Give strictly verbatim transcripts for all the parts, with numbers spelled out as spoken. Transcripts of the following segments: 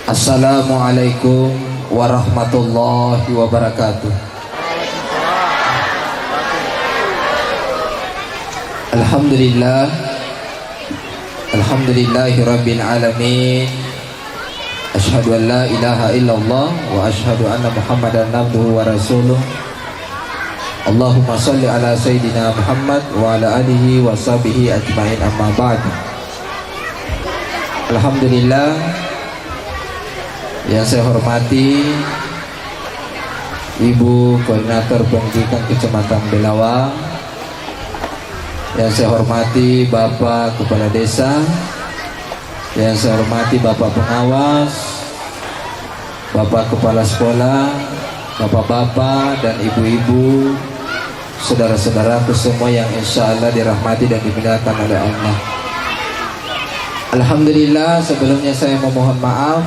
Assalamualaikum warahmatullahi wabarakatuh. Alhamdulillah. Alhamdulillahirabbil alamin. Asyhadu an la ilaha illallah wa asyhadu anna Muhammadan abduhu wa rasuluh. Allahumma shalli ala sayyidina Muhammad wa ala alihi wa sahbihi ajmain, amma ba'du. Alhamdulillah, yang saya hormati Ibu Koordinator Pendidikan Kecamatan Belawa, yang saya hormati Bapak Kepala Desa, yang saya hormati Bapak Pengawas, Bapak Kepala Sekolah, Bapak-bapak dan ibu-ibu, saudara-saudaraku semua yang insya Allah dirahmati dan dimuliakan oleh Allah. Alhamdulillah, sebelumnya saya memohon maaf,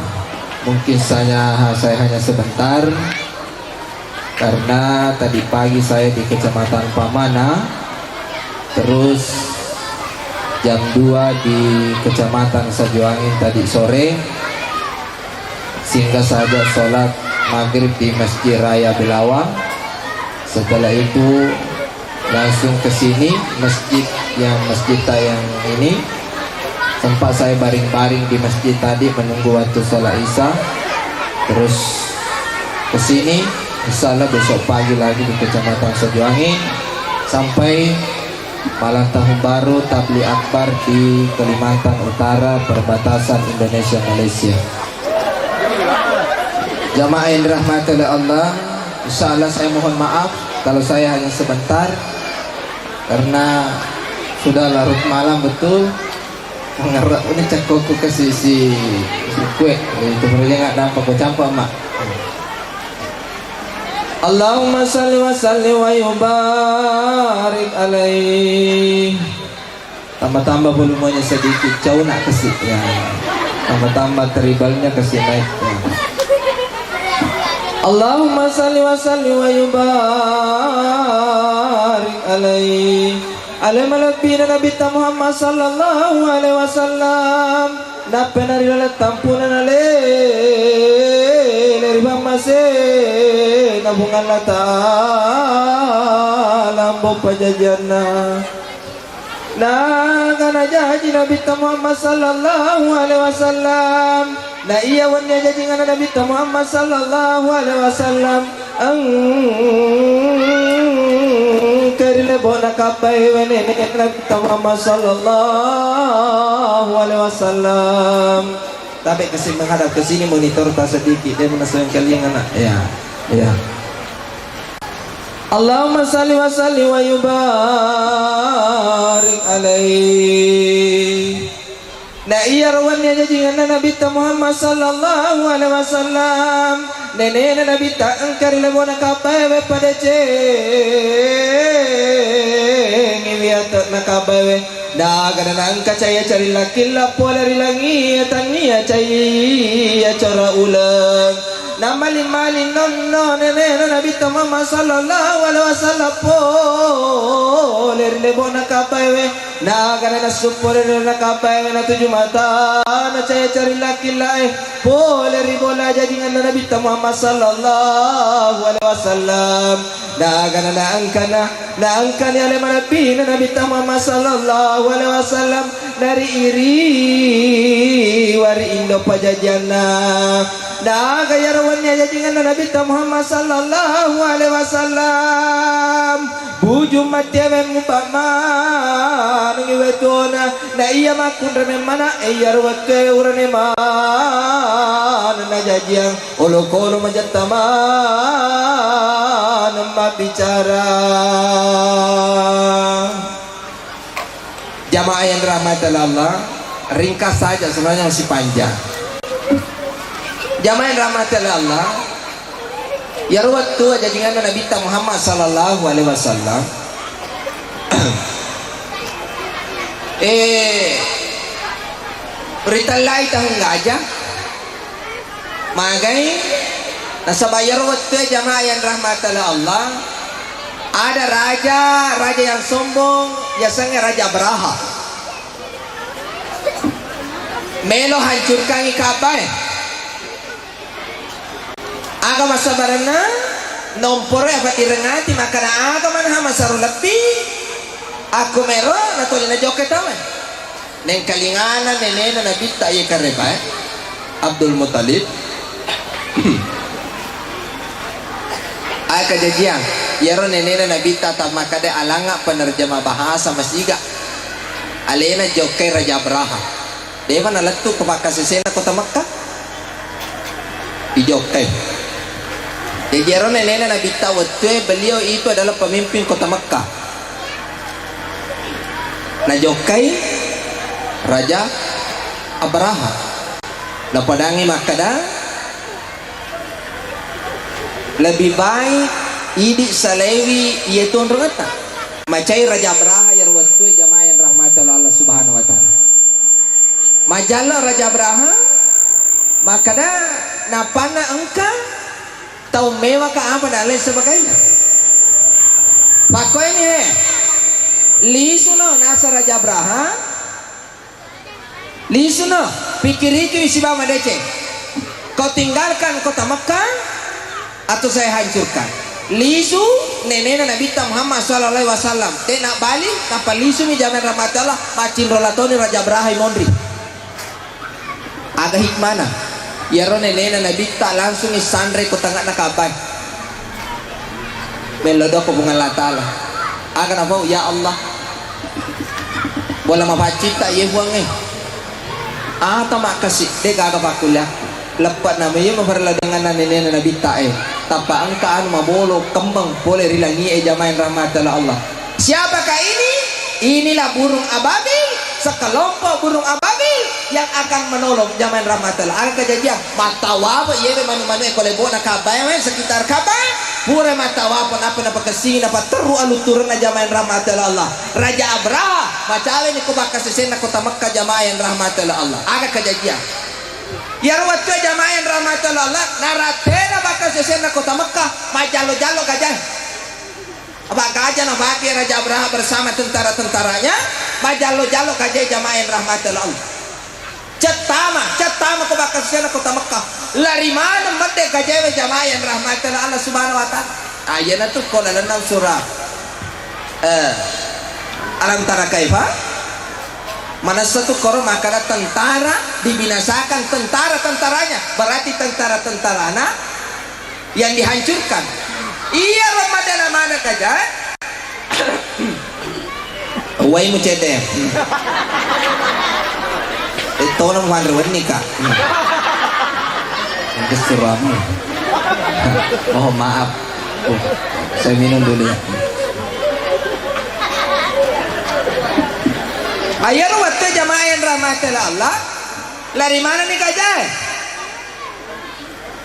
mungkin saya, saya hanya sebentar, karena tadi pagi saya di Kecamatan Pamana, terus jam dua di Kecamatan Sajuangin tadi sore, singgah saja sholat maghrib di Masjid Raya Belawa. Setelah itu langsung ke sini, masjid yang, masjid yang ini. Sempat saya baring-baring di masjid tadi menunggu waktu sholat Isya. Terus ke sini, insya Allah besok pagi lagi di Kecamatan Sajuangin sampai malam tahun baru tabligh akbar di Kalimantan Utara, perbatasan Indonesia Malaysia. Jamaah yang dirahmati oleh Allah, insya Allah saya mohon maaf kalau saya hanya sebentar karena sudah larut malam betul. Ngerek ini cekkoku ke sisi kue, itu perlu nggak dampak ku campak, Mak. Allahumma salli wa salli wa yubarik alaih. Tambah-tambah volumenya sedikit, cau nak kasih ya. Tambah-tambah tribalnya kasih naik ya. Allahumma salli wa salli wa yubarik alaih. Ale malebbina Nabitta Muhammad sallallahu alaihi wasallam, nappa na ri laleng tampuna nalele ri pammasena Puang Allah Ta'ala ambo pajajianna. Naga najaji Nabitta Muhammad sallallahu alaihi wasallam. Na iya wenni ajajinganna Nabitta Muhammad sallallahu alaihi wasallam, engka ri lebona kabbae wenene Nabitta Muhammad sallallahu alaihi wasallam. Tapi kasih menghadap ke sini monitor ta sedikit, dia menasehkan kalian anak. Ya, ya. Allahumma salli wa salli wa yubarik alaih. Na iyaro wenni ajajinganna Nabitta Muhammad sallallahu alaihi wasallam, nenena Nabitta engka ri lebona kabbaewe padecengi wiate'na kabbaewe. Naga na engka caiya carilla-killa pole ri langie tannia caiya cora uleng. Namali-mali nonno nenena Nabitta Muhammad sallallahu alaihi wasallam pole ri lebona kabbaewe. Naga na nassu pole ri lebona kabbaewe natuju matana caiya carilla-killae pole ri bola ajajinganna Nabitta Muhammad sallallahu alaihi wasallam. Naga na engkana Naengkani ale malebbina Nabitta Muhammad sallallahu alaihi wasallam nariiriwa ri indo pajajianna. Naga iyaro wenni ajajinganna Nabitta Muhammad sallallahu alaihi wasallam, bujung mattiawe mupa manengi wetuona, na iya makkunrai memmana e iyaro wettue urane maneng najajiang. Olokolo majatta maneng mabbicara. Jamaah yang dirahmati oleh Allah, ringkas saja, sebenarnya masih panjang. Jamaah yang dirahmati oleh Allah, iyaro wettu ajajinganna Nabitta Muhammad sallallahu alaihi wasallam, eh, ritellai tahun gajah, Magai? Nasaba iyaro wettue jamaah yang dirahmati oleh Allah, ada raja, raja yang sombong, yasengnge Raja Abraha. Melo hancurkangi Ka'bah e. Aga massabarenna, nomporoi apa tirengati makkada aga manha masaro lebbi, akko mero natoli najokkai tauwe. Nengkalingana nenena Nabitta iye karebae, Abdul Muttalib. Aga kajajiang, iyaro nenena Nabitta tammakkada alanga penerjemah bahasa masiga. Alena jokkai Raja Abraha. De'pa nalettu ko pakkasesenna kota Mekkah. Dijokkai. Jaji ero nenena Nabitta wettue beliau itu adalah pemimpin kota Mekkah. Najokkai Raja Abraha. Napadangi makkada, lebih baik idi salaiwi iye tu onrongetta. Macai Raja Abraha iyaro wettue jamaah yang rahmati Allah Subhanahu wa Ta'ala. Majallo Raja Abraha, makkada, napanna engka tau mewaka apa dan lain sebagainya. Pakkoini he, lisuno nasa Raja Abraha, lisuno, pikiriki sibawa madeceng. Kau tinggalkan kota Mekkah, atau saya hancurkan. Lisu nenena Nabitta Muhammad sallallahu alaihi wasallam. De' nabbali, nappa lisumi jamaah rahmati Allah, maccinro latoni Raja Abraha monri. Aga hikmana? Iyaro nenena Nabitta langsungi sanre ko tengngana Ka'bah. Mello doa ko Puang Allah Ta'ala. Aga napau, ya Allah. Bola mapaccitta iye Puangnge. Ata makkasi, de' gaga pakkuliakku. Leppa'na meyye mafarella dengan nenena Nabitta e. Tappa engka anu mabolo kembang pole ri langi e jamaah yang rahmati Allah. Siapakah ini? Inilah burung ababil, sekelompok burung ababil yang akan menolong jamaah yang rahmati Allah. Aga kajajiang, mattawape iyewe manu-manu e ko lebo'na Ka'bah e, sekitar Ka'bah. Pura mattawape nappa napakessingi napatterru alutturenna jamaah yang rahmati Allah. Raja Abraha, macaweni ko bakkasesenna kota Mekkah jamaah yang rahmati Allah. Aga kajajiang. Iyaro wettue jamaah yang rahmati Allah, narattena bakkasesenna kota Mekkah, majjallo-jallo gajae. Apa gaja napake Raja Abraha bersama tentara-tentaranya, majjallo-jallo gajae jamaah yang rahmati Allah. Cettama, cettama ko bakkasesenna kota Mekkah. Lari maneng medde gajaewe jamaah yang rahmati Allah Subhanahu wa Ta'ala. Ah, iyanatu ko lalenna surah, eh, Alam tara kaifa? Manessa tu koro makkada tentara dibinasakan tentara-tentaranya, berarti tentara-tentarana yang dihancurkan. Iya Ramadan mana kaja? Wai mu cedde. Eh, tolong wanre wenni, Kak. Hmm. Itu suramu. Mohon maaf. Oh, saya minum dulu ya. Ayo, wettu jamaah yang rahmati Allah. Lari mana nih, Kak Jai?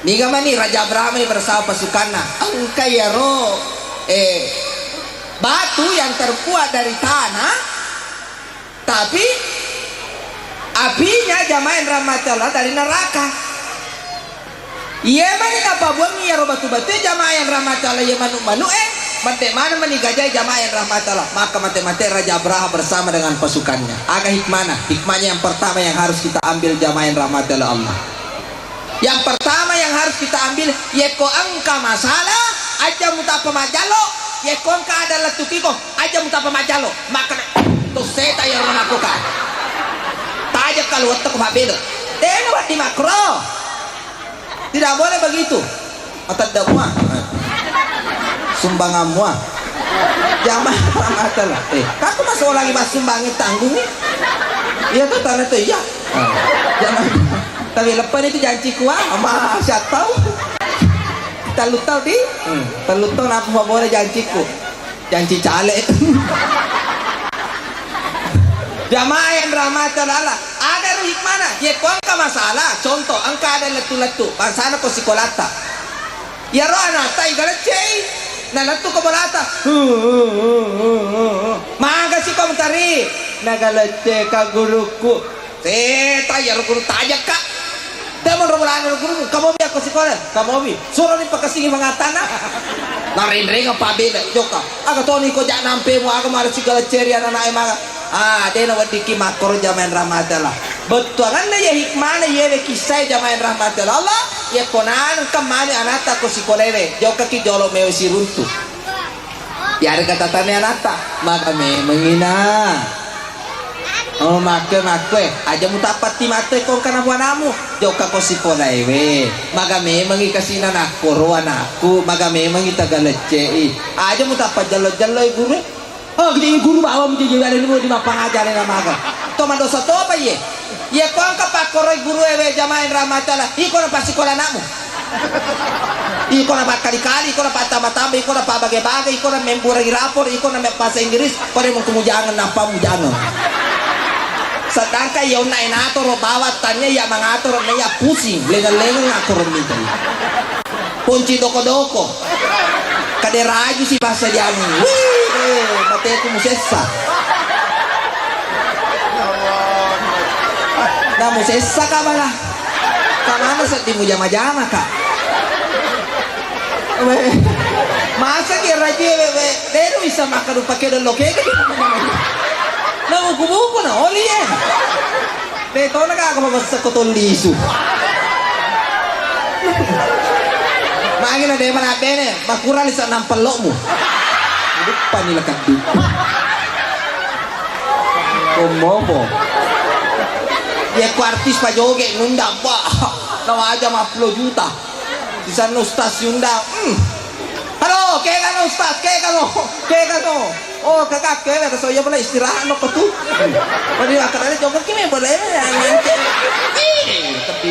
Niga mani Raja Abraham ini bersama pasukanna. Engka iyaro, eh, batu yang terbuat dari tanah, tapi apinya jamaah yang rahmati Allah dari neraka. Iye mani napabuang iyaro batu-batu jamaah yang rahmati Allah, iye manu-manu, eh, mate mana mani gajai jamaah yang rahmati Allah. Maka mate-mate Raja Abraham bersama dengan pasukannya. Aga hikmahnya? Hikmahnya yang pertama yang harus kita ambil jamaah yang rahmati Allah. Yang pertama yang harus kita ambil, yekko engka masalah, aja mutappa majjallo, yekko engka ada lettukiko, aja mutappa majjallo. Maka to seta ya orang aku ka. Tajak kalau wettek mabelo. Dena wadi makro. Tidak boleh begitu. Atadda mua. Sumbangan mua. Jamaah rahmati Allah. Eh, kaku masuk lagi mas sumbangan tanggung. Iya tuh tanah tuh iya. Ah, jangan. Tapi lepas itu janjiku, ah, sama siapa tahu. Tellu tau di? Hmm, tellu tau aku boleh janjiku. Janji caleg. Jamaah yang rahmati Allah. Ada ro hikmana. Ye ko engka masalah, contoh, engka ada lettu-lettu. Bangsana ko sikolata. Iyaro anata igaleccei. Nalettu ko bolata. Maga siko mentari. Nagaleccei ka guruku. Seta iyaro guru tajakka. Demo ro bolana guru, kamobi ako sikola, kamobi. Suro ni pakasini mangatana. Narenreng apa beda joka. Aga toni ko jak nampe mu aga mara sigala ceri anak anak maga. Ah, dena wadiki makoro jamaah rahmati Allah. Bettuanganna ya hikmana ya we kisah jamaah rahmati Allah. Yekko nangka mani anatta ko sikolaewe, jokkaki jolo mewe siruntu. Yarega tatanne anatta, maga memengi na. Oh, makke, makke, aja mutappatti matte ko engka namu anamu, jokka ko sikolaewe. Maga memengi kasina nakkoro anakku, maga memengi tagaleccei. Aja mutappa jello-jelloi guru. Oh, jadi guru bawa menjadi ada dulu di mapang aja ada nama aga. To madosa to apa ye? Ye ko engka pakkoroi guru ewe jamaah yang rahmati Allah, iko na pasti sekolah anakmu. Iko na pakkali-kali, iko na pattamba-tamba, iko na pabage-bage, iko na memburangi rapor, iko na bahasa Inggris, pada mengkemujangeng, napa mujangeng. Sedangkan ya unna enato ro bawa tanya ya mangator na ya pusing, lengan-lengan ngatur minta. Ponci doko-doko. Kade raju si bahasa Jawa. Wih, eh, mateku musessa. Nah, musessa ka bala. Kamana seddi mujama-jama ka. Weh, masa ki raju we, we, deru bisa makan upake dolo keke. Nah, buku-buku na oli eh. De tona ka aku mabessa ko tollisu. Magi na de mana bene, makurang lisa nampellokmu. Duppa ni lakaddu. Komopo. Ye ko artis pajoge nunda ba. Nawaja mappulo juta. Di sana ustaz Yunda. Hmm. Halo, kegano ustaz, kegano, kegano. Oh, kakak, kega so iya pala istirahat no petu. Mani makan ada joget ki memang boleh ya nanti. Ih, tapi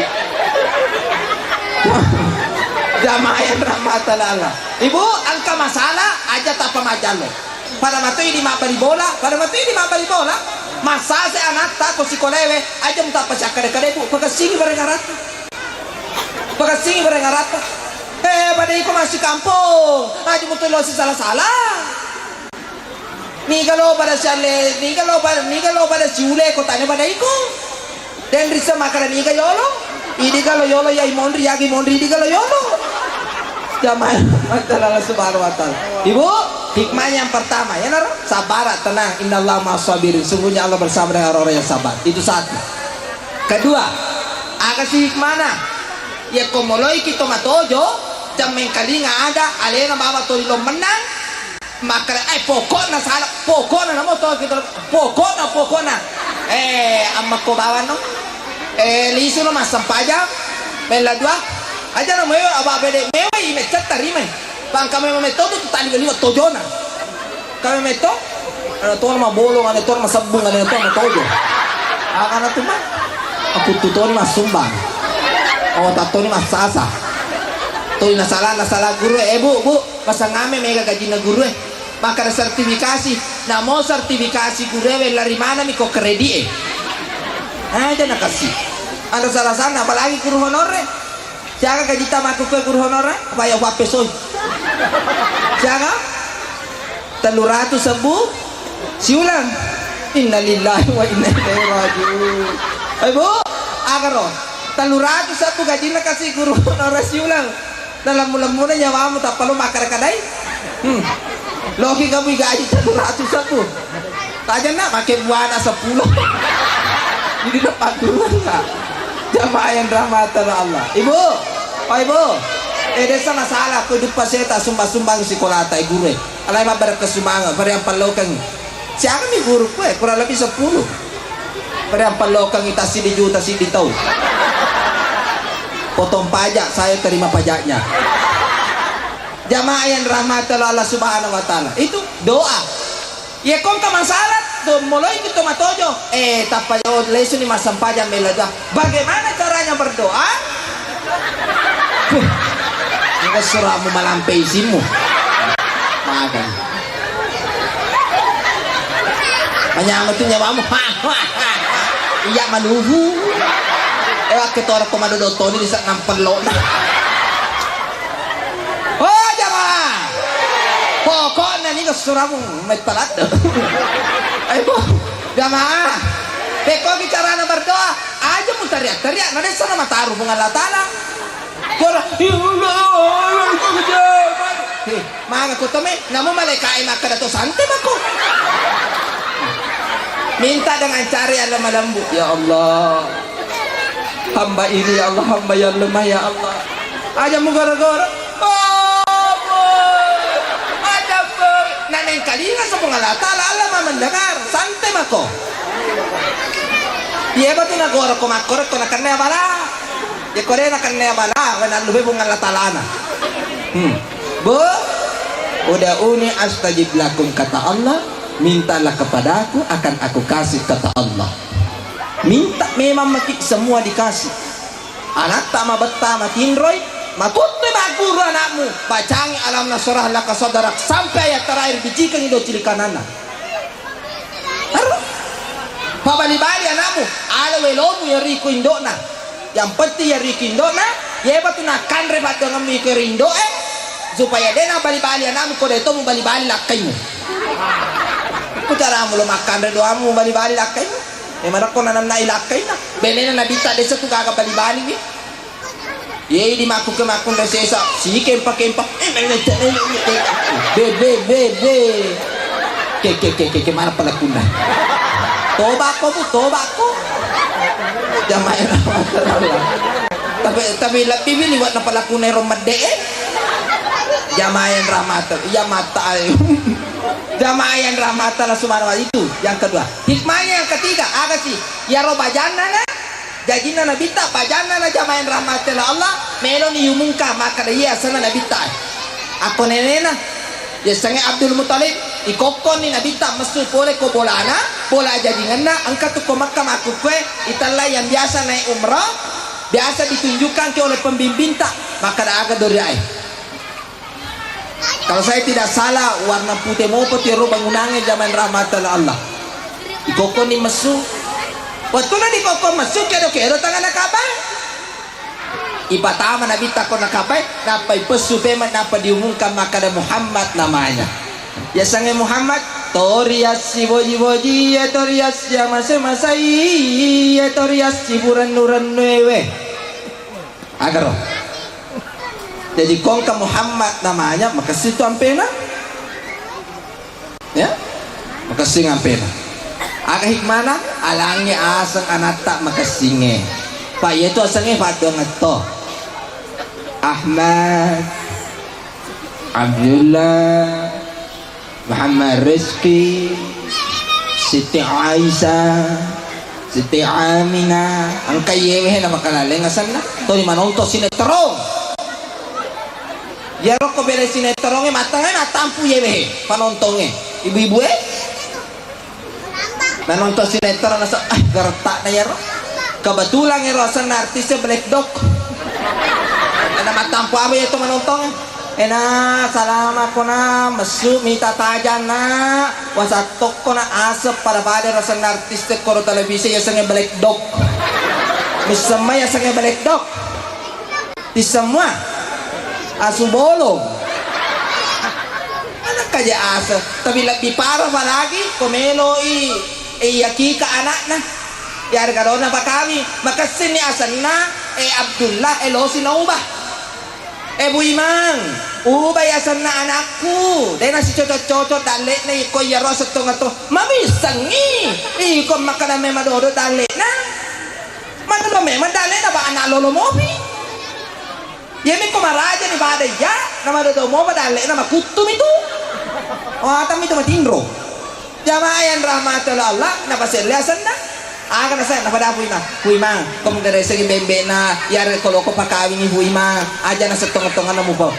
jamaah yang rahmatan Allah. Ibu, engka masalah aja tappa majallo. Pada matoi di mabbali bola, pada matoi di mabbali bola. Masase anatta ko sikolaewe, aja mutappa siakkade-kade bu, pakessingi bareng aratta. Pakessingi bareng aratta. Eh, pada iko masih kampung, aja mutoi lo sisala-sala. Niga lo pada sialle, niga lo pada, niga lo pada siule ko tane pada iko. Den rissa makkada niga yolo? Idi galo yolo ya imonri yagi monri idi galo yolo. Jamaah Allah Subhanahu wa Ta'ala. Ibu, hikmah yang pertama, ya naro? Sabar, tenang. Innallaha ma'as sabirin. Sungguhnya Allah bersama dengan orang-orang yang sabar. Itu satu. Kedua, aga si hikmana? Ya ko moloi ki to matojo, jammeng kalinga ada, alena bawa to lilo menang, Makkeda, eh, pokokna sala, pokokna namo to kita, pokokna, pokokna. Eh, ammakko bawang no. Eh, lisu no massempajang, mella dua. Aja no mewa, aba bede, mewa i meccetta rimai. Pangka mewa metto tu tali liwa tojona. Kami metto, ada tona mabolong, ada tona masebbung, ada tona matojo. Akana tu mah. Aku tu toni massumbang. Oh, tak toni massasa. Toni nasala, nasala guru, eh, Bu, Bu. Masangame mega gajinna gurue. Makkeda sertifikasi, namo sertifikasi gurue wella ri manami ko kredit e. Aja nakassi. Ada salah sana, apalagi guru honore. Siaga gajita makkukue guru honore? Apa ya upappesoi? Siaga? Tellu ratu sebbu siuleng. Innalillahi wa inna ilaihi raji'un. Eh, Bu, agaro. Tellu ratu sebbu gajinna kasi guru honore siuleng. Nalemmu-lemmuna nyawamu tappa lo makkada-kadai. Hmm. Loki kamu gaji satu ratus aku. Tajenna make buana seppulo. Jadi dapat dua enggak? Jamaah yang rahmatan Allah. Ibu, oh Ibu, eh desa masalah ko duppa seta sumbang-sumbang sikolata e guru e. Alai mabbarakka sumanga, pada yang pallokeng. Siagami gurukku e, kurang lebih sepuluh. Pada yang pallokeng ita sidi juta sidi tau. Potong pajak, saya terima pajaknya. Jamaah yang dirahmati oleh Allah Subhanahu wa Ta'ala. Itu doa. Iya kongka masalah, to moloi kita matojo. Eh, tappa jauh lesuni massempajang mela doa. Bagaimana caranya berdoa? Huh. Engka suramu malampe isimmu. Magang. Manyameng tu nyawamu. Iya maluhu. Eh, waktu tora ko madodo toni di saat nampelona. Oh, jamaah. Pokoknya ni suramu mettaladde. Ayo, Bu. Jamaah. Pekko ki carana berdoa. Aja mu teriak-teriak, na desa na mataru Puang Allah Ta'ala. Kora, "Ya Allah, ya Allah, ya Allah." Heh, manga ko tome, namu malaikae makkeda to sante mako. Minta dengan cara yang lemah lembut, "Ya Allah, Hamba ini ya Allah, hamba yang lemah ya Allah. Aja mugora-gora. Oh, boy. Aja, boy. Nah, nengkalinga sa Puang Allah Ta'ala, Allah Maha Mendengar. Santai mako. Iya, batu nagora ko makkoro ko nakenna bala. Ya kore nakenna bala, wena luwe Puang Allah Ta'ala na. Hmm. Bu, ud'uni astajib lakum, kata Allah, mintalah kepadaku, akan aku kasih, kata Allah. Minta memang maki semua dikasih. Anatta mabetta matinroi, matuttui magguru anakmu, bacangi alam nasyrah laka sadrak sampai ayat terakhir, bicikangi do cili kananna. Aro? Pabali-bali anakmu, ala welomu ya riko indo'na. Yang penting ya riko indo'na, ye batu nakanre paddangemmu iko ri indo'e, supaya de' nabali-bali anakmu, ko de' to mubali-bali lakkaimu. Ku caramu lo makkanre doamu mubali-bali lakkaimu? E, marekko nanannai lakkaina. Benena Nabitta desa tu gaga bali-baliwi. Ye, idi makkuke makkunre sesa, si kempa-kempa. Be, be, be, be. Ke, ke, ke, ke, ke, mana pelakunna? Tobako, Bu, tobako. Jamaah rahmatullah. Tapi, tapi lebih liwat na pelakunna ro medde, eh. Jamaah rahmatullah. Ya mata ayo. Jamaah rahmatullah subhanahu wa itu. Yang kedua. Hikmahnya yang ketiga, aga sih? Yaro bajanna na, jajinna Nabitta, bajanna na jamaah rahmatullah Allah, meloni yumungka, makkada iya asenna Nabitta. Akko nenena, yasengnge Abdul Muthalib, ikokkonni Nabitta messu pole ko bolana, bola ajajingenna, engka tu ko Mekka makkukkue, itellai yang biasa naik umrah, biasa ditunjukkan ke oleh pembimbingta, makkada aga doriae. Kalau saya tidak salah, warna pute mopo tiaro bangunangnge jamaah rahmatullah Allah. Ikokkoni messu. Wettuna dikokkong messu, kedo-kedo tangana Ka'bah. Ipatama Nabitta ko na Ka'bah, nappa ipessu pemeng, nappa diumumkan makkada Muhammad namanya. Yasengnge Muhammad, torias siboji-boji, ya torias ya mase-masai, ya torias siburennu-rennu ewe. Agaro. Jadi kongka Muhammad namanya, makessing tu ampena. Ya? Makessing ampena. Aga hikmana? Alangnge aseng anatta makessingnge. Pak, iya tu asengnge paddoangetto. Ahmad, Abdullah, Muhammad Rizki, Siti Aisyah, Siti Aminah, engka yewe na makalaleng asenna. Toni manonton sinetron. Yaro ko bela sinetron e matang e, natampu yewe panontonge. Ibu-ibu e. Nanonton sinetron nasa, ah, geretak na yaro. Kebetulan ero asenna artis e Black Dog. Ana matampu apa ya tu manonton e? Ena, salama kona, messu mita tajang na, wasattokko na asep pada-pada ro asenna artis e koro televisi yasengnge Black Dog. Missemma yasengnge Black Dog. Ti semua asu bolong. Anak aja asep, tapi lebih parah apalagi ko meloi, eh, iya kika anakna. Ya, ada kadona pakawi, makessinni asenna, eh, Abdullah, eh, losi na ubah. Eh, Bu Imang, ubah ya asenna anakku. Dena si cocok-cocok dalle'na iko iya ro settonga to. Mamisengi, iko makkada memang dodo dalle'na. Madodo memang dalle'na ba anak lolo mopi. Iyami ko maraja ni pada iya, na madodo mo madalle'na makuttu mi tu. Oh, atami tu matinro. Jamaah yang rahmati oleh Allah, na paselle asenna. Aga na saya, na pada Puima. Puima, kom geresengi bembe'na, yare ko loko pakawingi Puima. Aja na settonga-tonganna mupo.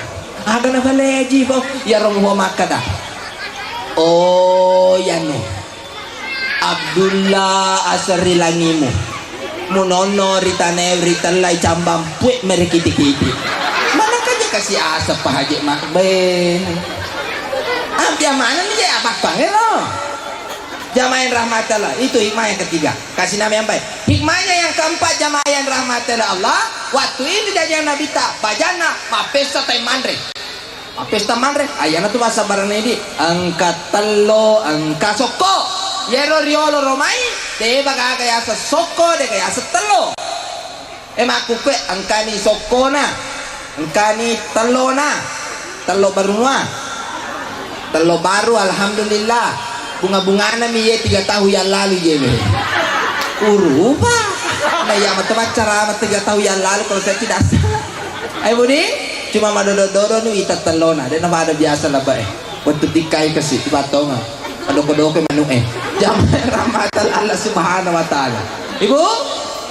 Aga na paleji po, yaro mupo makkada. Oh, yanu. Abdullah, aseri langimu. Munonno ri tanae ritellai cambang pue merikiti-kiti. Mana kaje kasi asep pahaje mak be. Ampia mana ni je apakkangero. Jamaah yang rahmatallah, itu hikmah yang ketiga. Kasih nama yang baik. Hikmahnya yang keempat, jamaah yang rahmatallah Allah, waktu ini jajian Nabi ta bajana mapesta tai manre. Mappesta manre, ayana tu massabbaranna idi, engka tello, engka sokko. Yero riolo romai, deba gaga yaseng sokko, dega yaseng tello. E makkukkue, engkani sokkona, engkani tellona, tello barunua. Tello baru, alhamdulillah. Bunga-bunganami ye tiga tahun yang lalu ye. Urupa. Iya, matu maccara, matu ga tau yang lalu kalau saya tidak salah. Ayo, Budi, cuma madodo-dodo nu ita tellona, dena pada biasa lah, Pak, eh. Waktu tikai kasi, ibattonga. Madoko-doko manu, eh. Jamaah rahmatan Allah Subhanahu wa Ta'ala. Ibu,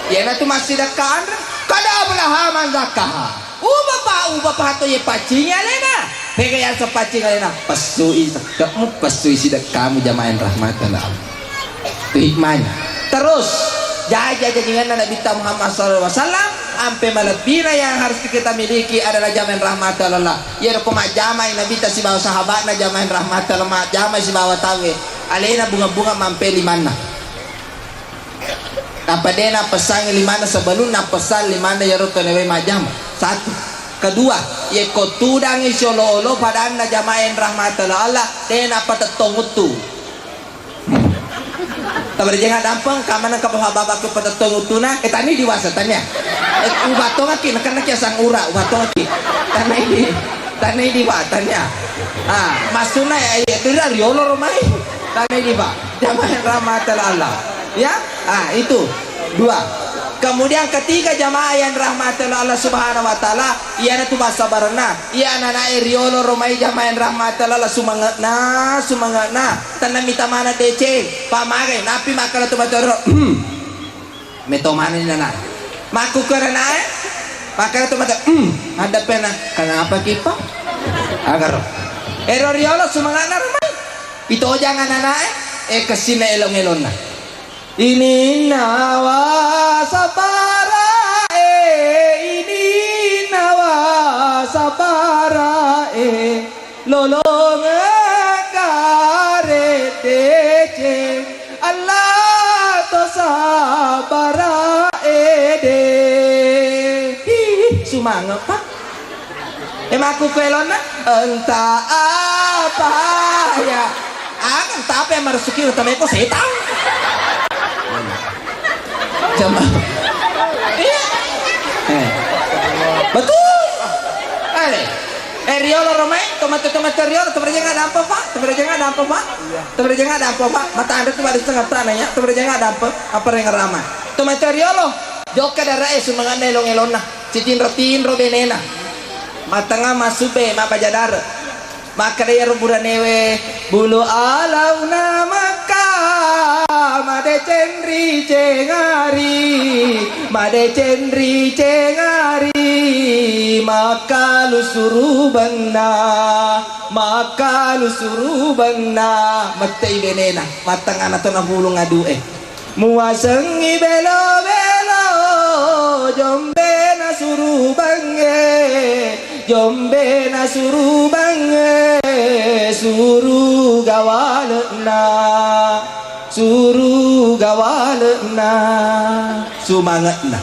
iya na tu masih dekat, kada belaha man zakaha. Uba pa, uba pa to ye paccing alena. Pega yang sepaccing alena. Pesui sekkemu, pesui sidekkamu jamaah rahmatan Allah. Itu hikmahnya. Terus, jaja-jajianna Nabi Muhammad sallallahu alaihi wasallam, ampe malebbina yang harus kita miliki adalah jamaah rahmatan Allah. Iya ko majjamai Nabi ta sibawa sahabatna jamaah rahmatan Allah, majjamai sibawa tawe. Alena bunga-bunga mampe limanna. Nappa de' nappessangi limanna sebelum nappessang limanna iyaro tau nawae majjama. Satu. Kedua, yekko tudangi siolo-olo padanna jamaah yang rahmati Allah, de' nappa tettong uttu. Tabarejeng addampeng, kamana ka baba-baba ke patettong uttuna, eh, tani diwasa tania. Eh, ubattongaki, nakenna kiasang ura, ubattongaki. Tanai di, tanai di wa, tania. Ah, maksudna ya, ya, dira riolo romai. Tanai di wa. Jamaah yang rahmati Allah. Ya? Ah, itu. Dua. Kemudian ketiga jamaah yang rahmati Allah Subhanahu wa Ta'ala, iyanatu bassabarenna. Iya ananae riolo romai jamaah yang rahmati Allah, sumange'na, sumange'na. Tenna mita mana deceng. Pamagai, napi makkada tu batoro. Meto manenni nana. Makkukkue nanae, makkada tu mata, "Hmm, haddeppena, kenapa kipa?" Agaro. Ero riolo sumange'na romai. Itojang ananae, eh, kessinna elong-elonna. Ininna wa sabara e, ininna wa sabara e, lolongeng gare deceng, Allah to sabara ede. Hi, sumange' pa. E, makkukkue elonna, entah apa ya. Aga entah apa yang marasukiro tameko setang. Coba. Iya. Eh. Betul. Eh, eh, riolo romai, tomato-tomato riolo, temerjeng ada apa, Pak? Temerjeng ada apa, Pak? Temerjeng ada apa, Pak? Mata Anda tuh pada setengah tanah ya, temerjeng ada apa? Apa yang ramai? Tomato riolo, jokka dara e sumanganna elong-elonna. Citinro-tinro benena. Matengnga massubbe mabbaja dare. Makkeda iyaro buranewe, bulu alauna Makka, madeceng riceng ari, madeceng riceng ari, makkalu surubenna, makkalu surubenna, mettei benena, mattengngana to nabulung adu e. Muasengngi belo-belo, jombena surubangnge, jombena surubangnge, suruga wale'na, suruga wale'na, sumange'na.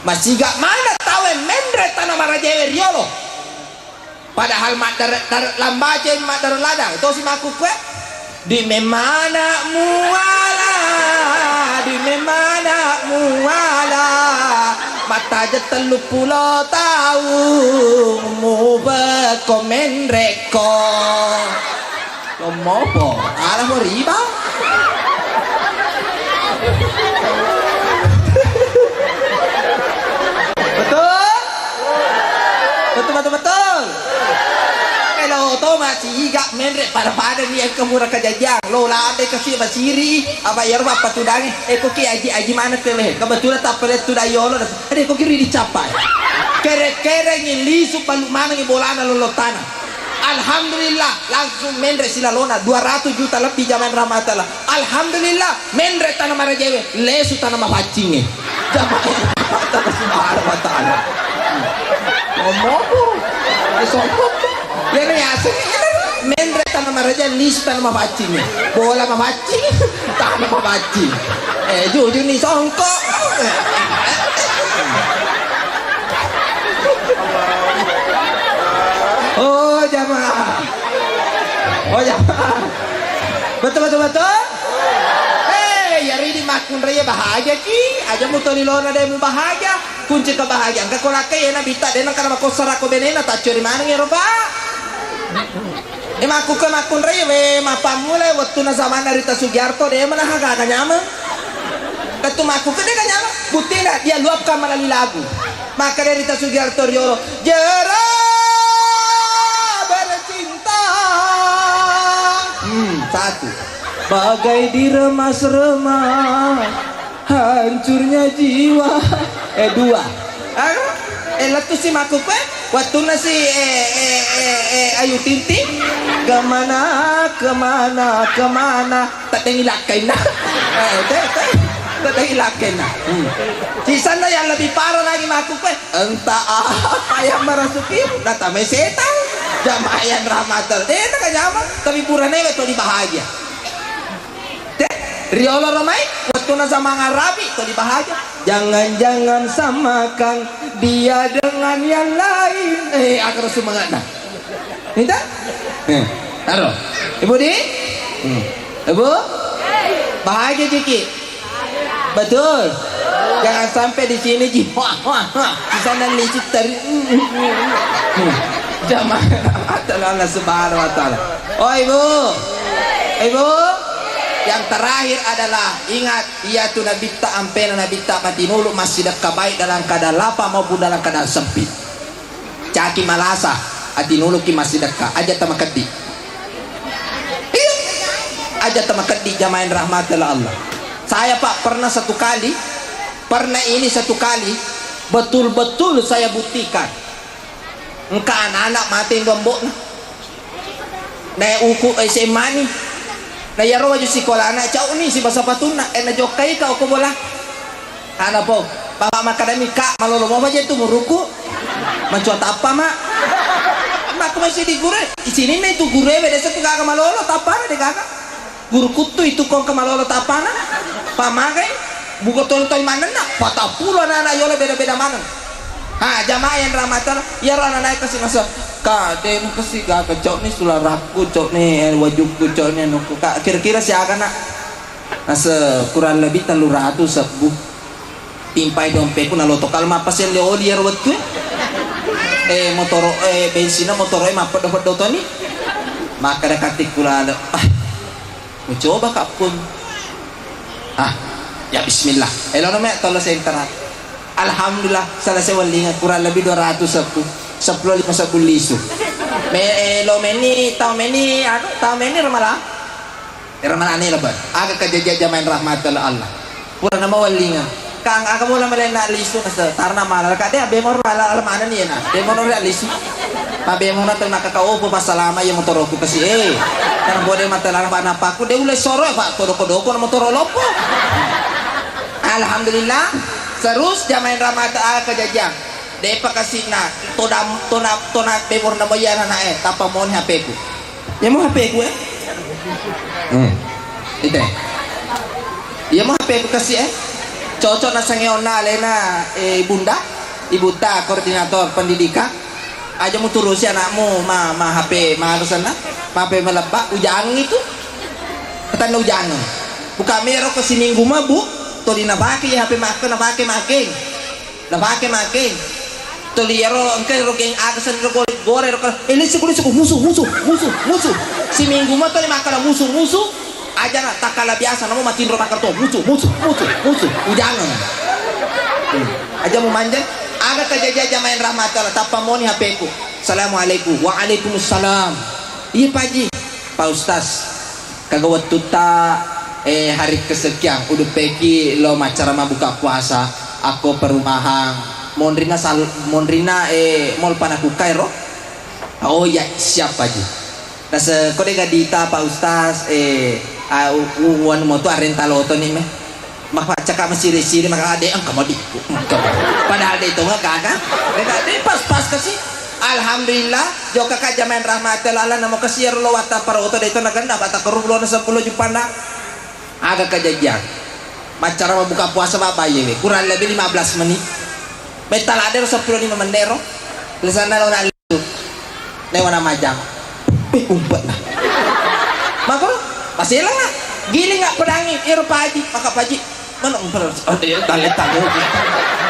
Masiga maneng tauwe menre tana marajaewe riolo. Padahal maddare-, dare-, lambace maddare ladang, tosi makkukkue. Di memana muala, di memana muala, mattaje tellu pulo taung, mubekko menrekko. Lommopo, ala mo riba. Betul? Betul, betul, betul. Elo to masiga menre pada-pada ni engka mura kajajang. Lo lade kasi basiri, apa iyaro bappatudangi. Eko ki aji-aji mana kelehe. Kebetulan tappale tudang yolo. Ade ko kiri dicapai. Kere-kere ngi lisu palu manengi bolana lolo tanah. Alhamdulillah, langsung menre silalona dua ratus juta lebih jamaah rahmatullah. Alhamdulillah, menre tana marajaewe, lesu tana mapaccinge. Jamaah rahmatullah subhanahu wa ta'ala. Ngomongku, disongkok. Yene yaseng, menre tana maraja, lesu tana mapaccinge. Bola mapaccing, tana mapaccing. Eh, jujuni songkok. Oh, jamaah. Oh, jamaah. Betul, betul, betul? Eh, yari di makkunraiye bahagia ki. Aja mutoni lona de mu bahagia. Kunci kebahagiaan. Engka ko lakkai yena bita de nengka namakossara ko benena, taccori maneng ero, Pak. E, makkukkue makkunrai we, mappammulai wettunna zamanna Rita Sugiarto, de mena hagana nyameng. Itu makku kedeka nyama, buttina dia luapkan melalui lagu. Maka dari Sugiarto Riolo, jera bercinta. Hmm, satu. Bagai diremas-remas, hancurnya jiwa. Eh, dua. Anu, eh, lettu si makku pe, wattunna si, eh, eh, eh, eh, Ayu Ting Ting, kemana, kemana, kemana, taddengi lakkainna. Eh, te, te, taddengi lakkainna. Hmm. Sisanna yang lebih parah lagi makku pe, entah apa yang merasuki, datang setang. Jamaah yang rahmat Allah. Eh, tak nyamang, tapi purane betul di bahagia. Te, riolo romai, wattunna samang arabi, to dibahagia. Jangan-jangan samakan dia dengan yang lain. Eh, aku harus semangat dah. Minta? Eh, taruh. Ibu di? Hmm. Ibu? Bahagia jiki? Betul. Jangan sampai di sini ji. Wah, wah, wah. Di sana licin tadi. Hmm. Jamaah rahmat Allah Subhanahu wa Ta'ala. Oh, Ibu. Ibu. Yang terakhir adalah, ingat, iyatu nabitta, ampena nabitta matinulu massidekka, baik dalam keadaan lapang maupun dalam keadaan sempit. Caki malasa, atinuluki massidekka, aja tamakeddi. Iya. Aja tamakeddi, jamaah yang rahmati Allah. Saya, Pak, pernah satu kali, pernah ini satu kali, betul-betul saya buktikan. Engka anak-anak mate dua ambo'na. Nae uku S M A ni. Na iyaro waju sikolana, cau ni sibasa patunna. Eh, najokkai ka okko bola. Ana po, bapak makkadami, "Kak, malolo mopa je tu muruku? Mancua tappa, Mak." Makku masih di guru, isininna itu guru, eh, beda satu kaka malolo, tappana de kaka. Guru kuttu itu kong ke malolo tappana. Pamagai, buka tol-tol manenna, patappulo anak-anak yolo beda-beda maneng. Ha, jamaah yang rahmatan, iyaro anak-anak kasi masa, "Kak, de mu kasi gaga, cok ni sularakku, cok ni, eh, wajukku, cok ni anukku." Kak, kira-kira siaga, Nak? Nase kurang lebih tellu ratu sebbu. Timpai dompetku naloto kal mappaselle oli iyaro wettu. Eh, motoro, eh, bensinna motoro e mappeddo-peddo toni. Makkeda katikku laleng, "Ah, mucoba ka pun." Ah, ya bismillah. Elono me tolo sentera. Alhamdulillah, selesai wellinga kurang lebih dua ratus sebbu. Seppulo lima sebbu lisu. Me, eh, lo meni, tau meni, anu, tau meni ramalang. Ero manane lebar. Aga kajajia jamain rahmat Allah. Pura nama wellinga. Kang, aga mula malenna lisu nase, tarna mala. Kak, de, abemo ro ala, ala mana ni na? Demo ro lisu. Abemo na tena kaka opo pasalama ya motoroku kasi, eh. Karena bode mata lara pa napaku, de, ule soro, Pak, kodoko-doko na motoro lopo. Alhamdulillah. Terus jamain rahmat Allah kajajia. Depa kasina, tona, tona, tona bemo na moya na, eh, tapa moni H P ku. Yamo H P ku, eh? Hmm. Ite. Yamo H P ku kasi, eh? Cocok na sangeonna alena, eh, Ibunda, Ibutta koordinator pendidikan. Aja muturusi anakmu ma, ma H P ma anusanna, ma H P malebba, ujang itu. Katanna ujang. Buka mero ko siminggu ma, Bu, toli napake ya H P makko napake makeng. Napake makeng. Tuli iyaro engka ro geng aga senro gore, gore ro, eh, lisu, lisu, musu, musu, musu, musu. Siminggu mo tuli makkeda musu, musu. Aja na takkala biasa namo matinro makkeda to musu, musu, musu, musu. Ujangeng. Hmm. Aja mu manjeng. Aga kajajia jamain rahmat Allah, tappa moni H P ku. Assalamualaikum. Waalaikumsalam. Iya, Pak Haji. Pak Ustaz. Kaga wettutta, eh, hari kesekian uduppeki lo maccara mabbuka puasa, akko perumahan, monrinna sal-, monrinna, eh, mall panakukkai ro? Oh iya, siap Haji. Nase kode gadita Pak Ustaz, eh, ah, u-, u-, anu motu arenta lotoni me. Mappaccaka masiri-siri, maka de engka modi. Engka. Padahal de tonga gaga. De, de pas-pas kasi. Alhamdulillah, jokka ka jamain rahmat Allah, namo kasi iyaro lo watta paroto de to nagenna, batta keru bulan seppulo jupanna. Aga kajajia. Maccara mabbuka puasa babbaye we. Kurang lebih lima belas menit. Metta ladde ro seppulo lima menit ro. Lesanna lo na Lewana majang. Eh, umpet na. Makro, masih elang na. Giling na pedangi, iro Pak Haji, maka Pak Haji. Mana umpet? Oh, iya, tale, tale.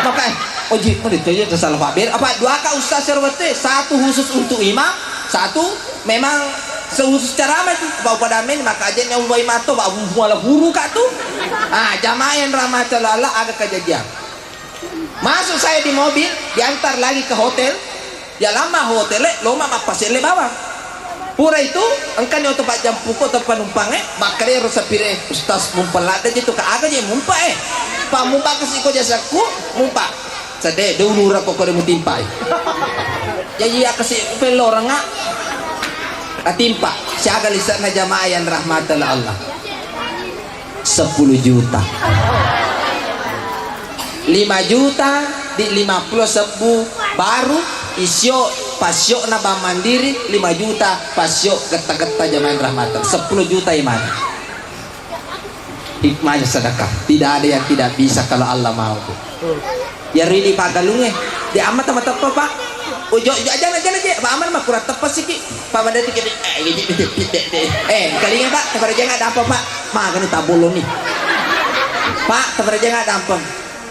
Maka, eh, Oji, mana itu ya, salah Pak Ber. Apa dua kak ustaz serwete, satu khusus untuk imam, satu memang Seusus carama tu, bau pada men maka aja ni Allah mato, bau muala huru kak tu. Ah, jamaah yang rahmati Allah, aga kejadian. Masuk saya di mobil, diantar lagi ke hotel. Ya lama hotel, eh, loma mappaselle bawang. Pura itu, engkani oto pajjampuko atau penumpang, eh, makkeda ro sapire, "Ustaz, mumpelladde je tu, ka aga je mumpa, eh?" Pa mumpa kasi ko jasakku, mumpa. Sede, de ulura ko kore mutimpai. Jaji ya kasi peloranga. Atimpa, siaga lisanna jamaah yang rahmati Allah. Sepuluh juta. Lima juta di lima puluh sebbu baru isio, pasio na Bank Mandiri, lima juta pasio getta-getta jamaah rahmatan. Sepuluh juta imana. Hikmahnya sedekah. Tidak ada yang tidak bisa kalau Allah mau, Bu. Ya ridi pagalunge. Di amma tama teppa, Pak. Ujo, ujo aja aja aja. Pak Aman mah kurang teppa siki. Pak Mandati kene, eh, ini, ini, ini, ini. Eh, kalinga, Pak, tabaraja nggak ada apa, Pak? Magani taboloni. Pak, tabaraja nggak ada apa?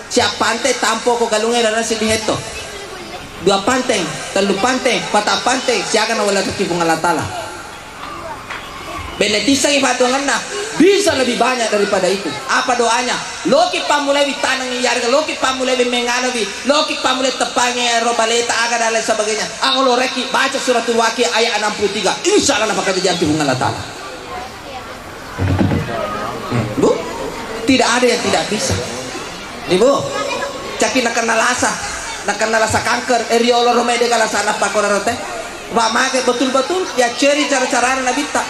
Siap pante tampo ko galunge dana sidi hetto. Dua panteng, tellu panteng, pata panteng, siaga na wala teki Puang Allah Taala. Bene tissangi patongenna, bisa lebih banyak daripada itu. Apa doanya? Loki pammulai taneng yarega, loki pammulai menganawi, loki pammulai tepangi ero baleta aga dan lain sebagainya. Angoloreki baca suratul Waqiah ayat enam puluh tiga. Insya Allah napakajajaki Puang Allah Taala. Hmm, Bu, tidak ada yang tidak bisa. Ibu, caki nakenna lasa, nakenna lasa kanker, e riolo romai dega lasana pakora rote. Pak mage betul-betul ya ceri cara-carana nabitta.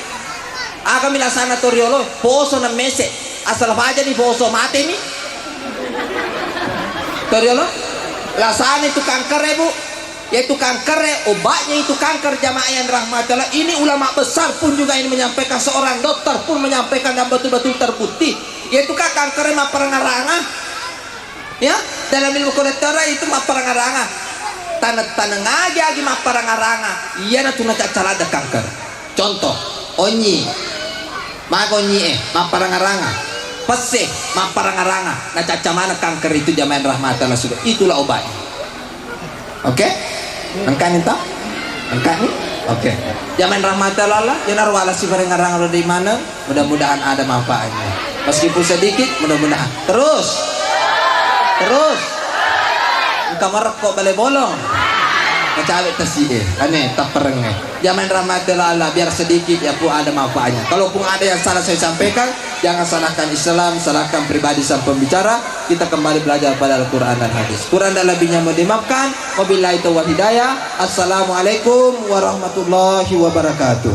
Agami lasana to riolo, poso na mese, asal faja ni poso mate ni. To riolo, lasana itu kanker, Bu. Yaitu kanker, obatnya itu kanker, jamaah yang rahmati Allah. Ini ulama besar pun juga ini menyampaikan, seorang dokter pun menyampaikan dan betul-betul terbukti. Yaitu kan kanker mapparangaranga. Ya, dalam ilmu kedokteran itu mapparangaranga. Taneng-taneng aja lagi mapparangaranga. Iya na tuna caccaladda kanker. Contoh, onyi. Maga onyi e, mapparangaranga. Pesse, mapparangaranga. Na cacca mana kanker itu jamaah rahmati Allah sudah. Itulah obatnya. Oke? Engkani ta? Engkani? Oke. Jamaah rahmati Allah, yenaro wala siparengarang ro di mana? Mudah-mudahan ada manfaatnya. Meskipun sedikit, mudah-mudahan. Terus. Terus. Engka merekko bale bolong. Kecawe tesi e. Ane, tapperengnge. Jamaah rahmati Allah, biar sedikit ya pun ada manfaatnya. Kalaupun ada yang salah saya sampaikan, jangan salahkan Islam, salahkan pribadi sang pembicara. Kita kembali belajar pada Al-Quran dan hadis. Kurang dan lebihnya mohon dimaafkan. Wabillahi taufiq wal hidayah. Assalamualaikum warahmatullahi wabarakatuh.